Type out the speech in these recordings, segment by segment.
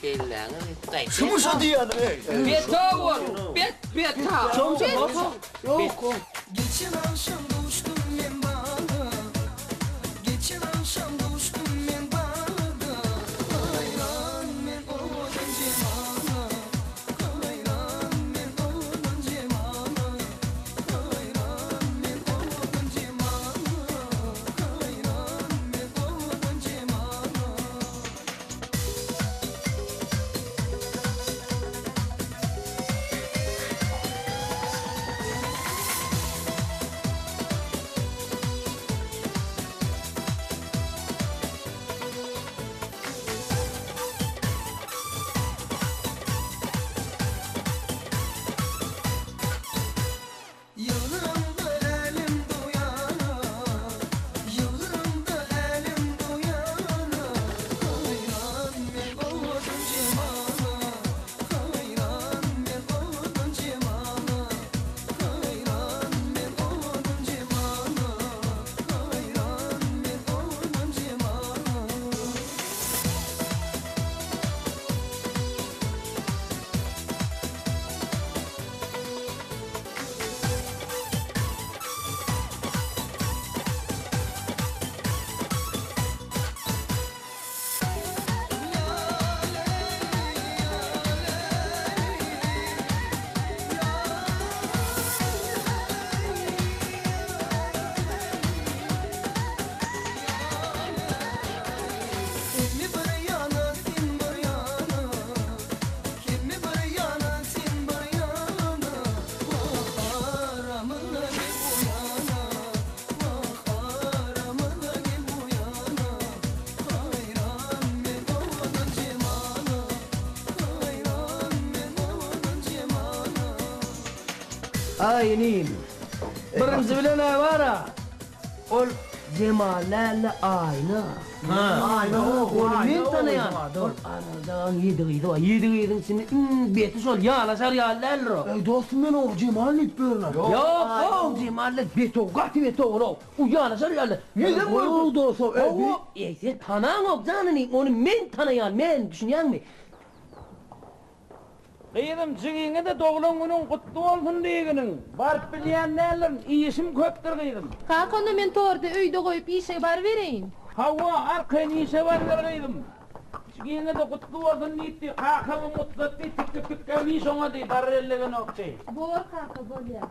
Kelläňi gaýt. Şumy şo diýýäniň eý? Betow bol, bet beta. Ýok. Geçen agşam duşdum men baga Geçen agşam duşdum men baga Haýran men owadan jemala Haýran men owadan jemala Haýran men owadan jemala Haýran men owadan jemala. Ýylgyramda älem doýana, Ýylgyramda älem doýana, Haýran men owadan jemala, Haýran men owadan jemala, Haýran men owadan jemala, Haýran men owadan jemala. Hemme bir ýana, sen bir ýana, Hemme bir ýana, sen bir ýana, Wah, aramyza gel bu ýana, Wah, aramyza gel bu ýana, Haýran men owadan jemala, Haýran men owadan jemala. Aý inim, birinji bilen-ä bar-a, Ol Jemal däl-de Aýna. Aýna Ony men tanaýan. Ol Araljagyň ýedi gyzy bar. Ýedi gyzyň içinde iň beti şol. Ýanaşar ýaly däldir o. Eý dostum men oňa Jemal diýip ýörün-ä. Ýok, how Jemal däl, betow, gaty betow ol-ow. O ýanaşar ýaly däl. Ýüzem görkez. Goý dostum, eý bi. Hawa, eý sen tanaňok jan inim, ony men tanaýan, men, düşünýäňmi? Gyzym, jigiňe-de doglan günüň gutly bolsun diýginiň. Baryp bilýän däldirin, işim köpdür gyzym. Kaka, onda men torty öýde goýup işe barybereýin. Hawa, arkaýyn işe baryber gyzym. Jigiňe-de gutly bolsun diýipdi, kakamam gutlatdy, tikgi-pikgem iş oňa diý, barar ellegenok diý. Bor kaka, bolýa.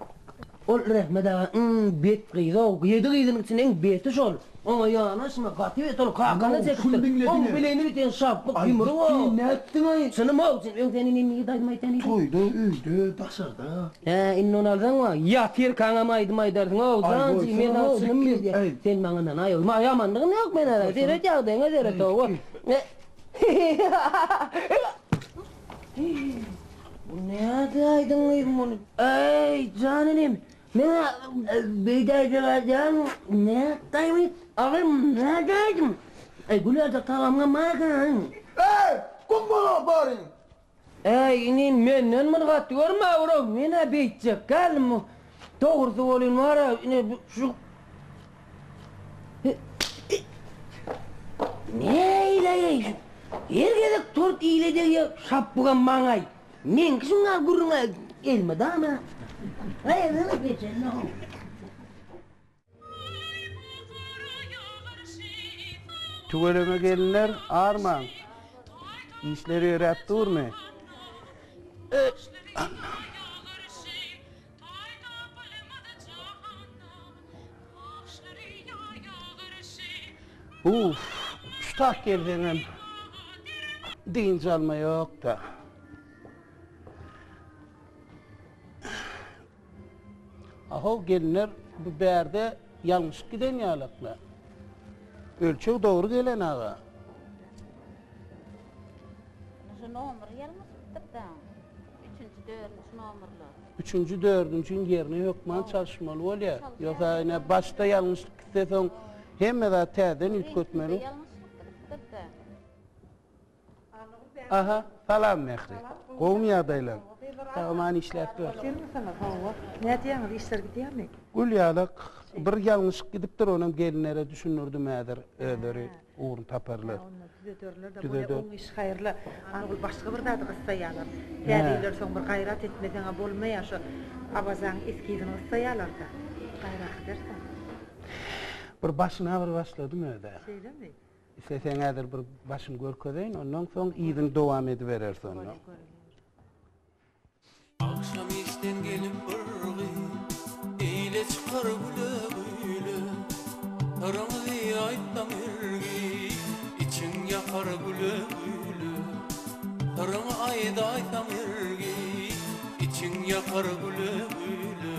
Ol Rehmet aga iň bet gyz-ow, ýedi gyzynyň içinde iň beti şol. Oňa ýanaşma, gaty bet ol, kakany çekipdir. Oň bileýini biten şapbyk ýumruk-ow. Aý, nätdiň-aý? Çynym-ow, çyn, öň sen indi nirde aýdym aýtýan idiň? Toýda, öýde, daşarda. Hä, indi ony alsaň wa, ýatyrkaňam aýdym aýdarsyň-ow, jan jigim, men saňa çynym diýýän. Sen maňa ynanaý-ow, ýamanlygym ýok men ara, seret ýagdaýyňa seret-ow. Bu nädäýdiň gyz muny? Eý, jan inim, men-ä beýdäýjek aýdýan, nätdäými, agym, nädäýdim? Eý, gülälek tagamyňam bar eken-aý. Eý, gum bolar baryň! Eý, inim, menden muny gaty görme, urag, men-ä beýtjek däldim. Dogrusy welin bar-a, ine, şu Näileý şu her gezek tort ile degýä şapbygam maňaý. Meňki şuňa gürrüňe elmydama. Tüweleme gelinler armaň. Işler ýöräp durmy? Uff, şu tak gelseňem dynç alma ýok-da. Ahow gelinler bu bärde ýalňyşyp giden ýalakla. Ölçeg dogry gelen aga. Şu nomer ýalňyşypdyr-da. Üçünji, dördünji nomerler. Üçünji, dördünjiň ýerini hökman çalyşmaly bolýar. Ýogsa ine başda ýalňyşlyk gitse soň hemme zat täzeden üýtgetmeli. Reňkinde ýalňyşlyk gidipdir-de. Aha, salam Mähri. Gowumy ýagdaýlaň? Sag-aman işläp ýörsüň. Sermisiňiz? Hawa. Nädýäňiz, işler gidýärmi? Gül ýalak. Bir ýalňyşyk gidipdir, onam gelinlere düşündirdim häzir özleri ugruny taparlar. Onda düzederler-de, bolýa oň işi haýyrly. Ana ol başga bir zady gyssaýarlar. Täze ýyldan soň bir gaýrat etmeseň-ä bolmaýar, şo Awazaň eskizini gyssaýarlar-da. Gaýrat edersiň. Bir başyna bir başladym öz-ä. Şeýlemi? Isleseň häzir bir başyny görkezeýin, ondan soň yzyny dowam edibereris onda. Agşam işden gelip bir gyz, Eýle çykar güle-güle. Syryňyzy aýtsaň hergiz, Içiň ýakar güle-güle. Syryňy aýdaýsaň hergiz, Içiň ýakar güle-güle.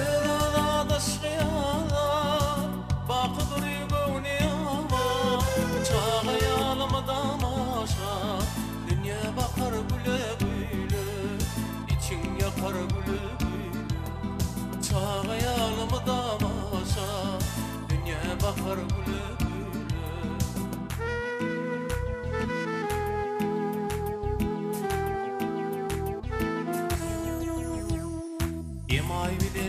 Öz adaşly ýalar, Baky dury göwni ýaman. Çaga ýaly mydama şat, Dünýä bakar güle-güle, Içiň ýakar güle-güle. Çaga ýaly mydama şat, Dünýä bakar güle-güle. Emaý bilen.